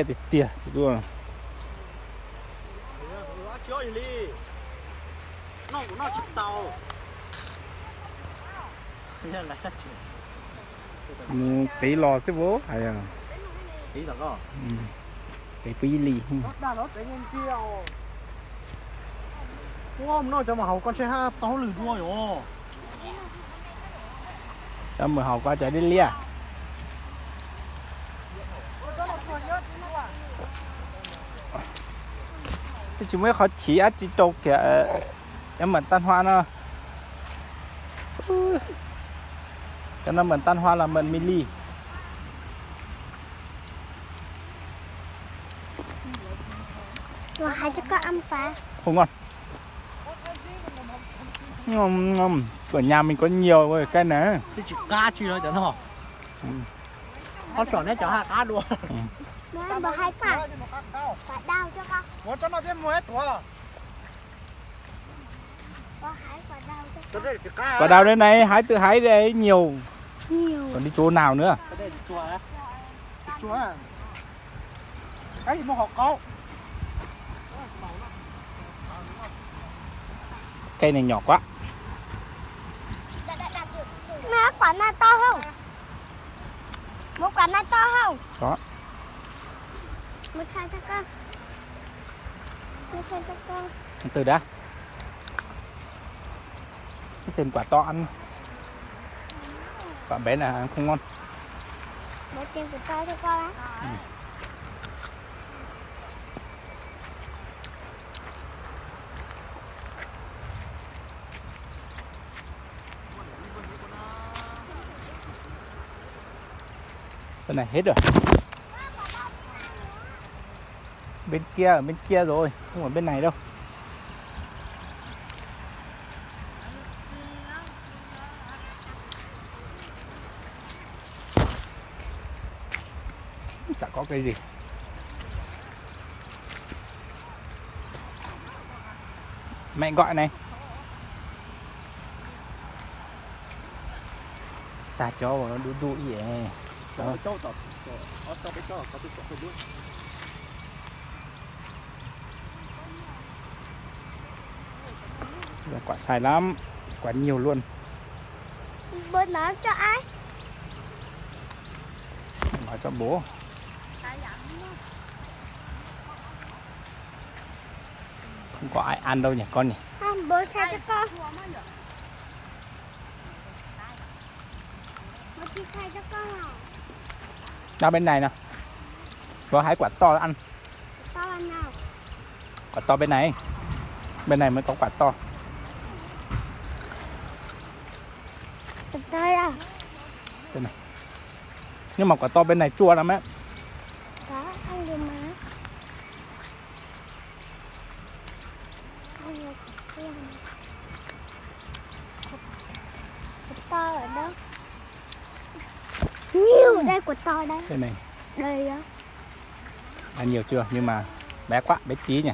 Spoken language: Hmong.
Tiag tiag tsis tuaj. Mus qiv los xwb vos hais. Qiv pw ib li. Cov mus haus koj ntshe haj tau hauj lwm dua yom. Cov mus haus koj cov liab liab. Twb tsis muaj ib qhov chiv dab tsi rau kiag cov maj tag hua no. Cov no maj tag hua los maj me li. Ua hais cho koj ăn pá. Không ngon. Ngon, ngon. Ở nhà mình có nhiều rồi, cái này. Twb tsis qab tsi no cov no. Qhov tsom neb cov haj qab dua. Ua hais koj, koj dau cho koj. Ua tso no thiab mus hais tuav. Ua hais koj dau cho koj. Koj dau đây này, hái tự hái đây nhiều. Nhiều. Còn đi chỗ nào nữa? Cây này nhỏ quá. Má, quả này to không? Bố, quả này to không? Có. Bố, thay cho con. Bố, thay cho con. Từ từ đã. Tìm quả to ăn. Quả bé là ăn không ngon. Bố tìm củ to cho con á. Ừ. Cái này hết rồi. Bên kia, ở bên kia rồi, không ở bên này đâu. Chả có cái gì. Mẹ gọi này. Tag cov uas dub dub ib yam. Quả sai lắm, quả nhiều luôn. Bố nói cho ai? Nói cho bố. Không có ai ăn đâu nhỉ con nhỉ? Không, bố thay cho con. Bố chỉ thay cho con à? Đau bên này nè. Có hái quả to ăn. To ăn nào? Quả to bên này. Bên này mới có quả to. Quả to à? Đây này. Nhưng mà quả to bên này chua lắm á. Có, ăn được mà. Ăn được quả to mà. Quả, quả to ở đâu? Nhiều đây, quả to đây. Đây này. Đây á. Ăn nhiều chưa? Nhưng mà bé quá, bé tí nhỉ?